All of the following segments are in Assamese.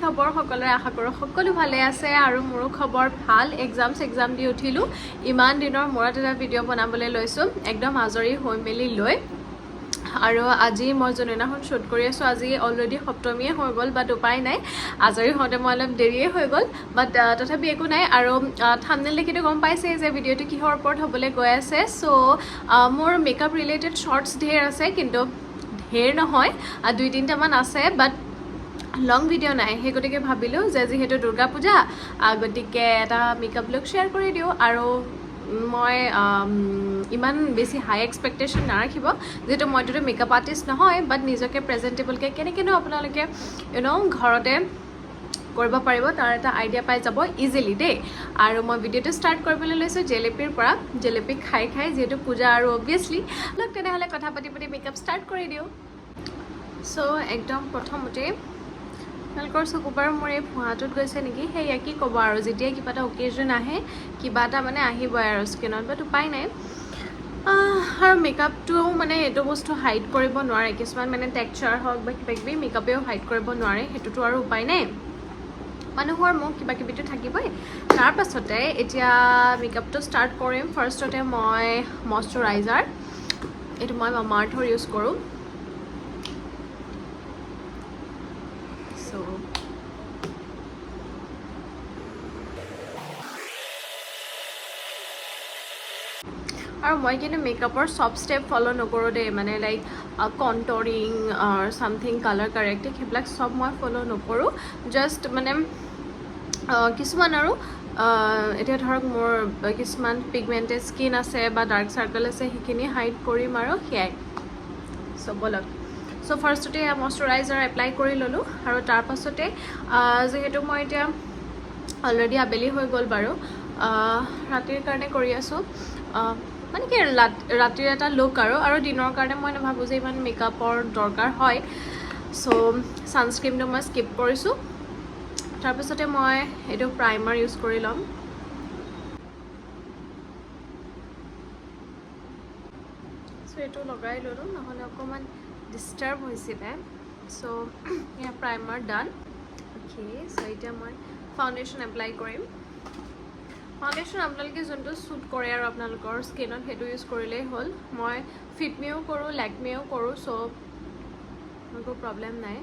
খবৰ সকলোৰে? আশা কৰোঁ সকলো ভালে আছে আৰু মোৰো খবৰ ভাল। এক্সাম চেক্সাম দি উঠিলোঁ, ইমান দিনৰ মূৰত এটা ভিডিঅ' বনাবলৈ লৈছোঁ, একদম আজৰি হৈ মেলি লৈ। আৰু আজি মই যোনদিনাখন শ্বুট কৰি আছোঁ, আজি অলৰেডি সপ্তমীয়ে হৈ গ'ল, বাট উপায় নাই, আজৰি হওঁতে মই অলপ দেৰিয়ে হৈ গ'ল, বাট তথাপি একো নাই। আৰু থাম্বনেইল দেখিতো গম পাইছেই যে ভিডিঅ'টো কিহৰ ওপৰত হ'বলৈ গৈ আছে। চ' মোৰ মেকআপ ৰিলেটেড শ্বৰ্টছ ঢেৰ আছে, কিন্তু ঢেৰ নহয়, দুই তিনিটামান আছে, বাট লং ভিডিঅ' নাই। সেই গতিকে ভাবিলোঁ যে যিহেতু দুৰ্গা পূজা, গতিকে এটা মেকআপ লুক শ্বেয়াৰ কৰি দিওঁ। আৰু মই ইমান বেছি হাই এক্সপেক্টেশ্যন নাৰাখিব, যিহেতু মইটোতো মেকআপ আৰ্টিষ্ট নহয়, বাট নিজকে প্ৰেজেণ্টেবলকৈ কেনেকৈনো আপোনালোকে ঘৰতে কৰিব পাৰিব তাৰ এটা আইডিয়া পাই যাব ইজিলি দেই। আৰু মই ভিডিঅ'টো ষ্টাৰ্ট কৰিবলৈ লৈছোঁ জেলেপিৰ পৰা, জেলেপি খাই খাই, যিহেতু পূজা আৰু অভিয়াছলি। লওক তেনেহ'লে কথা পাতি পাতি মেকআপ ষ্টাৰ্ট কৰি দিওঁ। চ' একদম প্ৰথমতে আপোনালোকৰ চকু বাৰু মোৰ এই ভুঁৱাটোত গৈছে নেকি, সেয়া কি ক'ব আৰু, যেতিয়াই কিবা এটা অকেজন আহে কিবা এটা মানে আহিবই আৰু স্কিনত, বাট উপায় নাই। আৰু মেকআপটোও মানে এইটো বস্তু হাইড কৰিব নোৱাৰে, কিছুমান মানে টেক্সচাৰ হওক বা কিবা কিবি মেকআপেও হাইড কৰিব নোৱাৰে, সেইটোতো আৰু উপায় নাই, মানুহৰ মুখ কিবা কিবিতো থাকিবই। তাৰপাছতে এতিয়া মেকআপটো ষ্টাৰ্ট কৰিম। ফাৰ্ষ্টতে মই মইশ্চাৰাইজাৰ, এইটো মই মামাআৰ্থৰ ইউজ কৰোঁ। চ' আৰু মই কিন্তু মেকআপৰ চব ষ্টেপ ফ'ল' নকৰোঁ দেই, মানে লাইক কণ্টৰিং, ছামথিং কালাৰ কাৰেক্টিং, সেইবিলাক চব মই ফ'ল' নকৰোঁ। জাষ্ট মানে কিছুমান আৰু এতিয়া ধৰক মোৰ কিছুমান পিগমেণ্টেড স্কিন আছে বা ডাৰ্ক চাৰ্কল আছে, সেইখিনি হাইড কৰিম আৰু সেয়াই। চ' ব'লক। চ' ফাৰ্ষ্টতে মইশ্চাৰাইজাৰ এপ্লাই কৰি ল'লোঁ। আৰু তাৰপাছতে যিহেতু মই এতিয়া অলৰেডি আবেলি হৈ গ'ল বাৰু, ৰাতিৰ কাৰণে কৰি আছোঁ, মানে কি ৰাতিৰ এটা লুক আৰু আৰু দিনৰ কাৰণে মই নাভাবোঁ যে ইমান মেকআপৰ দৰকাৰ হয়। চ' ছানস্ক্ৰীমটো মই স্কিপ কৰিছোঁ। তাৰপিছতে মই এইটো প্ৰাইমাৰ ইউজ কৰি ল'ম। চ' এইটো লগাই ল'লোঁ, নহ'লে অকণমান ডিষ্টাৰ্ব হৈছিলে। চ' এয়া প্ৰাইমাৰ ডান। অ'কে, চ' এতিয়া মই ফাউণ্ডেশ্যন এপ্লাই কৰিম। ফাউণ্ডেশ্যন আপোনালোকে যোনটো ছুট কৰে আৰু আপোনালোকৰ স্কিনত সেইটো ইউজ কৰিলেই হ'ল। মই ফিটমিও কৰোঁ, লেকমিও কৰোঁ, চ' একো প্ৰব্লেম নাই।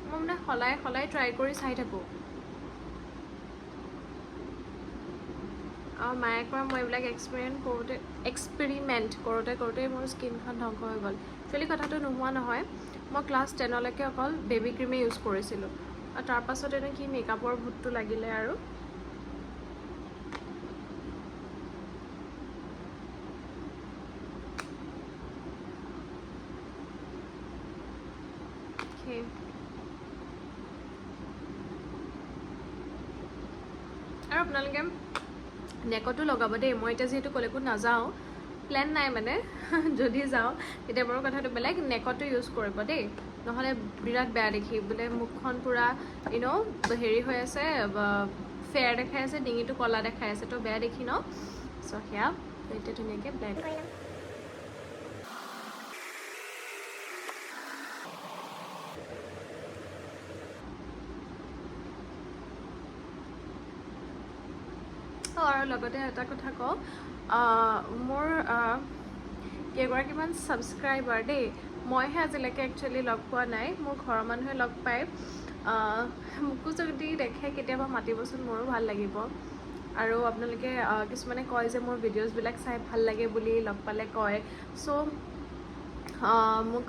মই মানে সলাই সলাই ট্ৰাই কৰি চাই থাকোঁ। আৰু মায়ে কয় মই এইবিলাক এক্সপেৰিমেণ্ট কৰোঁতে কৰোঁতেই মোৰ স্কিনখন ধ্বংস হৈ গ'ল। একচুৱেলি কথাটো নোহোৱা নহয়, মই ক্লাছ 10লৈকে অকল বেবী ক্ৰীমেই ইউজ কৰিছিলোঁ, আৰু তাৰপাছতেনো কি মেকআপৰ ভূতটো লাগিলে আৰু। আৰু আপোনালোকে নেকতো লগাব দেই। মই এতিয়া যিহেতু ক'লৈকো নাযাওঁ, প্লেন নাই মানে, যদি যাওঁ তেতিয়া বাৰু কথাটো বেলেগ। নেকতো ইউজ কৰিব দেই, নহ'লে বিৰাট বেয়া দেখি, বোলে মুখখন পূৰা হেৰি হৈ আছে, ফেয়াৰ দেখাই আছে, ডিঙিটো ক'লা দেখাই আছে, তো বেয়া দেখি ন। চ' সেয়া এতিয়া ধুনীয়াকৈ ব্লেণ্ড কৰি ল'ম। আৰু লগতে এটা কথা কওঁ, মোৰ কেইগৰাকীমান ছাবস্ক্ৰাইবাৰ দেই, মইহে আজিলৈকে একচুৱেলি লগ পোৱা নাই, মোৰ ঘৰৰ মানুহে লগ পায়। মোকো যদি দেখে কেতিয়াবা মাতিবচোন, মোৰো ভাল লাগিব। আৰু আপোনালোকে কিছুমানে কয় যে মোৰ ভিডিঅ'জবিলাক চাই ভাল লাগে বুলি লগ পালে কয়। চ' মোক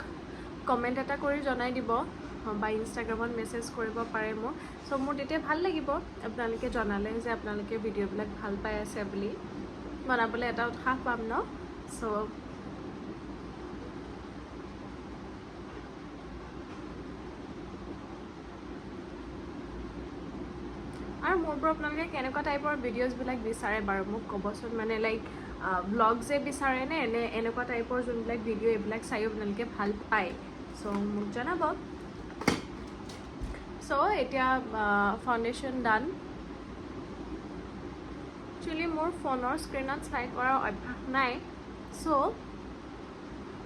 কমেণ্ট এটা কৰি জনাই দিব বা ইনষ্টাগ্ৰামত মেছেজ কৰিব পাৰে মোক। চ' মোৰ তেতিয়া ভাল লাগিব আপোনালোকে জনালে যে আপোনালোকে ভিডিঅ'বিলাক ভাল পাই আছে বুলি, বনাবলৈ এটা উৎসাহ পাম ন। চ' আৰু মোৰ পৰা আপোনালোকে কেনেকুৱা টাইপৰ ভিডিঅ'জবিলাক বিচাৰে বাৰু মোক ক'বচোন, মানে লাইক ব্লগছে বিচাৰে নে নে এনেকুৱা টাইপৰ যোনবিলাক ভিডিঅ' এইবিলাক চাইও আপোনালোকে ভাল পায়, চ' মোক জনাব। চ' এতিয়া ফাউণ্ডেশ্যন ডান। একচুৱেলি মোৰ ফোনৰ স্ক্ৰীণত চাই কৰাৰ অভ্যাস নাই, চ'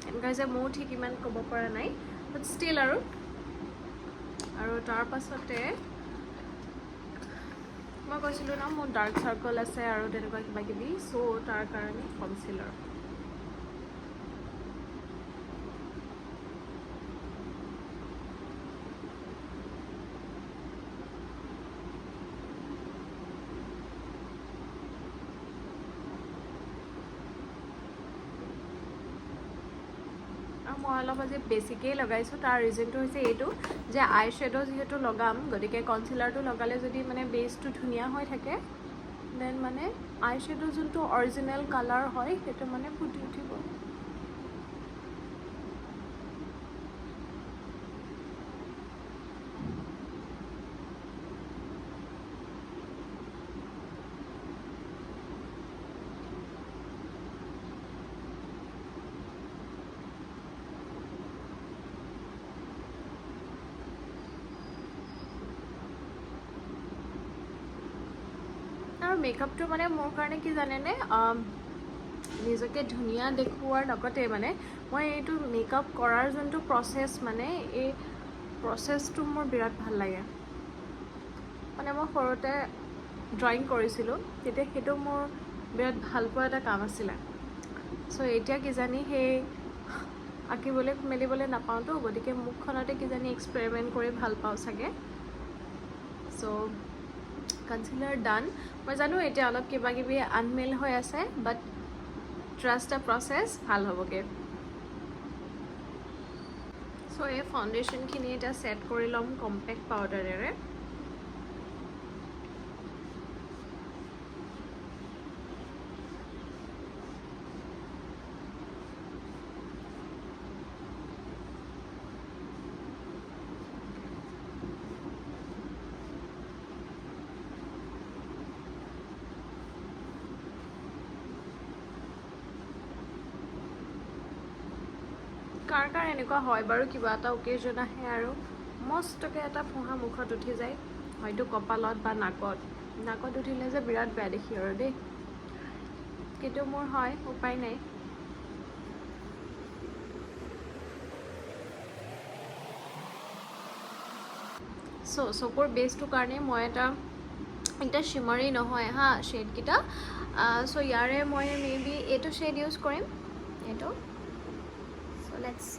এনেকুৱা যে ময়ো ঠিক ইমান ক'ব পৰা নাই, বাট ষ্টিল আৰু আৰু তাৰ পাছতে মই কৈছিলোঁ ন, মোৰ ডাৰ্ক চাৰ্কল আছে আৰু তেনেকুৱা কিবা কিবি, চ' তাৰ কাৰণে কনচিলাৰ। আৰু মই অলপ আজি বেছিকেই লগাইছোঁ। তাৰ ৰিজনটো হৈছে এইটো যে আই শ্বেড' যিহেতু লগাম, গতিকে কনচিলাৰটো লগালে যদি মানে বেচটো ধুনীয়া হৈ থাকে, then মানে আই শ্বেড' যোনটো অৰিজিনেল কালাৰ হয়, সেইটো মানে ফুটি উঠিব। আৰু মেকআপটো মানে মোৰ কাৰণে কি জানেনে, নিজকে ধুনীয়া দেখুওৱাৰ লগতে মানে মই এইটো মেকআপ কৰাৰ যোনটো প্ৰচেছ, মানে এই প্ৰচেছটো মোৰ বিৰাট ভাল লাগে। মানে মই সৰুতে ড্ৰয়িং কৰিছিলোঁ, তেতিয়া সেইটো মোৰ বিৰাট ভাল পোৱা এটা কাম আছিলে। চ' এতিয়া কিজানি সেই আঁকিবলৈ মেলিবলৈ নাপাওঁতো, গতিকে মুখখনতে কিজানি এক্সপেৰিমেণ্ট কৰি ভাল পাওঁ চাগে। চ' কনচিলাৰ ডান। মই জানো এতিয়া অলপ কিবা কিবি আনমেল হৈ আছে, বাট ট্ৰাষ্ট the process, ভাল হ'বগৈ। চ' এই ফাউণ্ডেশ্যনখিনি এতিয়া ছেট কৰি ল'ম কম্পেক্ট পাউডাৰেৰে। কাৰ কাৰ এনেকুৱা হয় বাৰু, কিবা এটা অকেজন আহে আৰু মস্তকৈ এটা ফোঁহা মুখত উঠি যায়, হয়তো কপালত বা নাকত। নাকত উঠিলে যে বিৰাট বেয়া দেখি আৰু দেই, কিন্তু মোৰ হয়, উপায় নাই। চ' চকুৰ বেচটোৰ কাৰণে মই এটা শ্বিমাৰী নহয় হা শ্বেডকেইটা, চ' ইয়াৰে মই মে বি এইটো শ্বেড ইউজ কৰিম, এইটো। চ' let's C,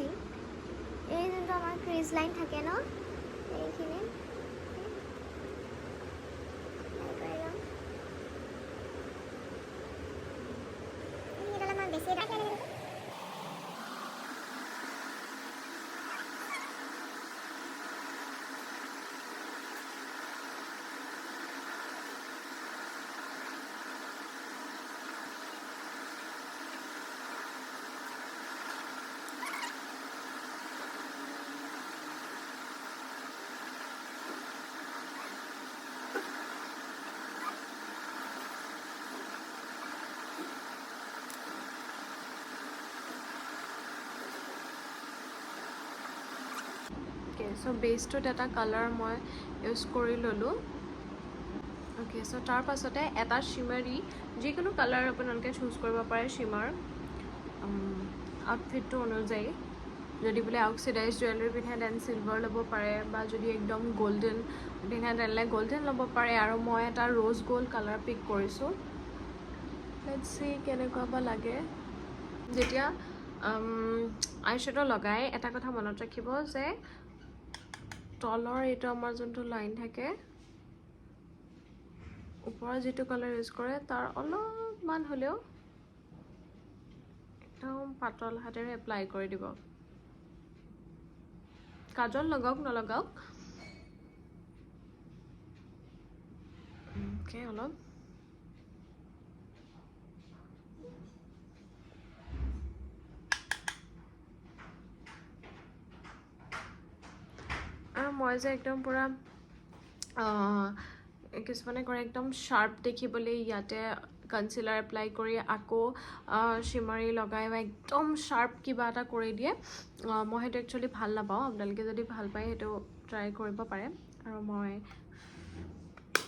এই যোনটো আমাৰ ক্ৰিজ লাইন থাকে ন, এইখিনি কৰি ল'ম। এইখিনিত অলপমান বেছি। অ'কে, চ' বেচটোত এটা কালাৰ মই ইউজ কৰি ল'লোঁ। অ'কে, চ' তাৰ পাছতে এটা শ্বিমাৰী যিকোনো কালাৰ আপোনালোকে চুজ কৰিব পাৰে শ্বিমাৰ আউটফিটটো অনুযায়ী। যদি বোলে অক্সিডাইজ জুৱেলাৰী পিন্ধে, then silver ল'ব পাৰে, বা যদি একদম গল্ডেন পিন্ধে, তেনেহ'লে গল্ডেন ল'ব পাৰে। আৰু মই এটা ৰ'জ গ'ল্ড কালাৰ পিক কৰিছোঁ। Let's C কেনেকুৱা বা লাগে। যেতিয়া আইশ্বেড' লগাই এটা কথা মনত ৰাখিব যে তলৰ এইটো আমাৰ যোনটো লাইন থাকে, ওপৰৰ যিটো কালাৰ ইউজ কৰে তাৰ অলপমান হ'লেও একদম পাতল হাতেৰে এপ্লাই কৰি দিব। কাজল লগাওক নলগাওক, অ'কে, অলপ আৰু মই যে একদম পূৰা, কিছুমানে কৰে একদম শ্বাৰ্প দেখিবলৈ ইয়াতে কনচিলাৰ এপ্লাই কৰি আকৌ শ্বিমাৰী লগাই বা একদম শ্বাৰ্প কিবা এটা কৰি দিয়ে। মই সেইটো একচুৱেলি ভাল নাপাওঁ। আপোনালোকে যদি ভাল পায়, সেইটো ট্ৰাই কৰিব পাৰে। আৰু মই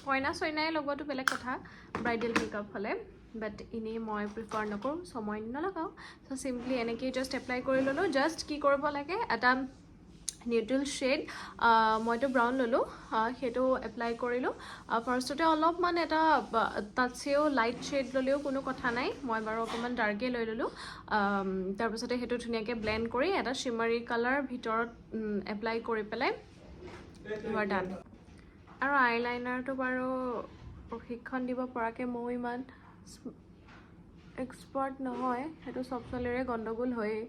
কইনা চইনাই লগোৱাটো বেলেগ কথা, ব্ৰাইডেল মেকআপ হ'লে, বাট এনেই মই প্ৰিফাৰ নকৰোঁ, চ' মই নলগাওঁ। চ' চিম্পলি এনেকেই জাষ্ট এপ্লাই কৰি ল'লোঁ। জাষ্ট কি কৰিব লাগে, এটা নিউট্ৰেল শ্বেড, মইতো ব্ৰাউন ল'লোঁ, সেইটো এপ্লাই কৰিলোঁ। ফাৰ্ষ্টতে অলপমান এটা তাতছেও লাইট শ্বেড ল'লেও কোনো কথা নাই। মই বাৰু অকণমান ডাৰ্কেই লৈ ল'লোঁ। তাৰপিছতে সেইটো ধুনীয়াকৈ ব্লেণ্ড কৰি এটা শ্বিমাৰী কালাৰ ভিতৰত এপ্লাই কৰি পেলাই ডান। আৰু আইলাইনাৰটো বাৰু প্ৰশিক্ষণ দিব পৰাকৈ ময়ো ইমান এক্সপাৰ্ট নহয়। সেইটো চব ছোৱালীৰে গণ্ডগোল হয়েই,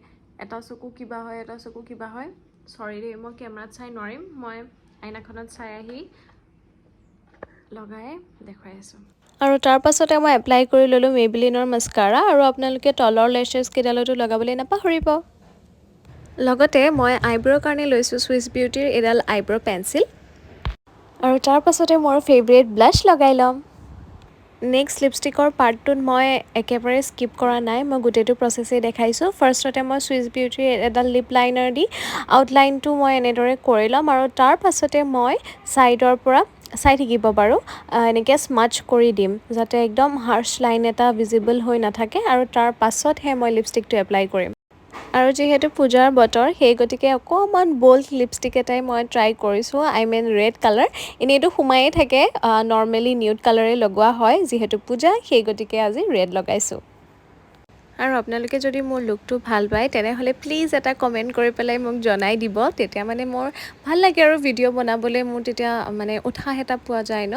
এটা চকু কিবা হয়, এটা চকু কিবা হয়। চৰি দেই, মই কেমেৰাত চাই নোৱাৰিম। মই আইনাখনত চাই আহি লগাই দেখুৱাই আছোঁ। আৰু তাৰ পাছতে মই এপ্লাই কৰি ল'লোঁ মেইবেলিনৰ মাস্কাৰা। আৰু আপোনালোকে তলৰ লেছেছ কেইডালতো লগাবলৈ নাপাহৰিব। লগতে মই আইব্ৰ'ৰ কাৰণে লৈছোঁ চুইচ বিউটিৰ এডাল আইব্ৰ' পেঞ্চিল। আৰু তাৰ পাছতে মোৰ ফেভৰেট ব্লাছ লগাই ল'ম। নেক্সট লিপষ্টিকৰ পাৰ্টটোত মই একেবাৰে স্কিপ কৰা নাই, মই গোটেইটো প্ৰচেছেই দেখাইছোঁ। ফাৰ্ষ্টতে মই চুইচ বিউটিৰ এডাল লিপ লাইনাৰ দি আউটলাইনটো মই এনেদৰে কৰি ল'ম। আৰু তাৰ পাছতে মই ছাইডৰ পৰা চাই থাকিব বাৰু, এনেকৈ স্মাচ কৰি দিম, যাতে একদম হাৰ্চ লাইন এটা ভিজিবল হৈ নাথাকে। আৰু তাৰ পাছতহে মই লিপষ্টিকটো এপ্লাই কৰিম। আৰু যিহেতু পূজাৰ বতৰ, সেই গতিকে অকণমান বল্ড লিপষ্টিক এটাই মই ট্ৰাই কৰিছোঁ, I mean red colour. এনেইতো সোমায়ে থাকে, নৰ্মেলি নিউড কালাৰে লগোৱা হয়। যিহেতু পূজা, সেই গতিকে আজি ৰেড লগাইছোঁ। আৰু আপোনালোকে যদি মোৰ লুকটো ভাল পায়, তেনেহ'লে প্লিজ এটা কমেণ্ট কৰি পেলাই মোক জনাই দিব। তেতিয়া মানে মোৰ ভাল লাগে আৰু ভিডিঅ' বনাবলৈ মোৰ তেতিয়া মানে উৎসাহ এটা পোৱা যায় ন,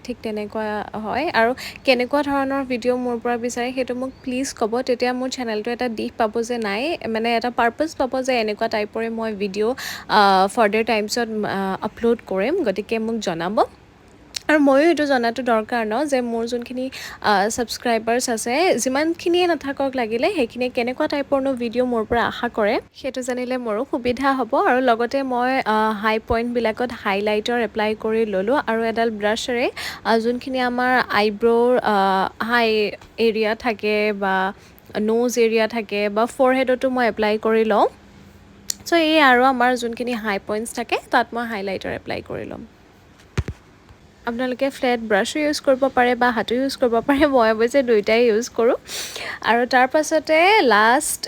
ঠিক তেনেকুৱা হয়। আৰু কেনেকুৱা ধৰণৰ ভিডিঅ' মোৰ পৰা বিচাৰে, সেইটো মোক প্লিজ ক'ব। তেতিয়া মোৰ চেনেলটো এটা দিশ পাব যে নাই, মানে এটা পাৰ্পাছ পাব যে এনেকুৱা টাইপৰে মই ভিডিঅ' ফাৰ্ডাৰ টাইমছত আপলোড কৰিম। গতিকে মোক জনাব। আৰু ময়ো এইটো জনাটো দৰকাৰ ন যে মোৰ যোনখিনি ছাবস্ক্ৰাইবাৰ্ছ আছে, যিমানখিনিয়ে নাথাকক লাগিলে, সেইখিনিয়ে কেনেকুৱা টাইপৰনো ভিডিঅ' মোৰ পৰা আশা কৰে, সেইটো জানিলে মোৰো সুবিধা হ'ব। আৰু লগতে মই হাই পইণ্টবিলাকত হাইলাইটাৰ এপ্লাই কৰি ল'লোঁ। আৰু এডাল ব্ৰাছেৰে যোনখিনি আমাৰ আইব্ৰ'ৰ হাই এৰিয়া থাকে বা ন'জ এৰিয়া থাকে বা ফ'ৰহেডতো মই এপ্লাই কৰি লওঁ। চ' এই আৰু আমাৰ যোনখিনি হাই পইণ্টছ থাকে, তাত মই হাইলাইটাৰ এপ্লাই কৰি ল'ম। আপোনালোকে ফ্লেট ব্ৰাছো ইউজ কৰিব পাৰে বা হাতো ইউজ কৰিব পাৰে। মই অৱশ্যে দুয়োটাই ইউজ কৰোঁ। আৰু তাৰ পাছতে লাষ্ট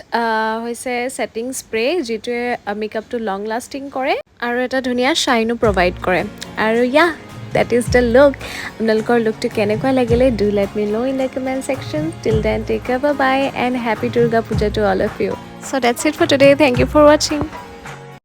হৈছে ছেটিং স্প্ৰে, যিটোৱে মেকআপটো লং লাষ্টিং কৰে আৰু এটা ধুনীয়া শ্বাইনো প্ৰভাইড কৰে। আৰু yeah, that is the look. আপোনালোকৰ লুকটো কেনেকুৱা লাগিলে, do let me know in the comment section. Till then, take care, bye and happy Durga Puja to all of you. So that's it for today. Thank you for watching.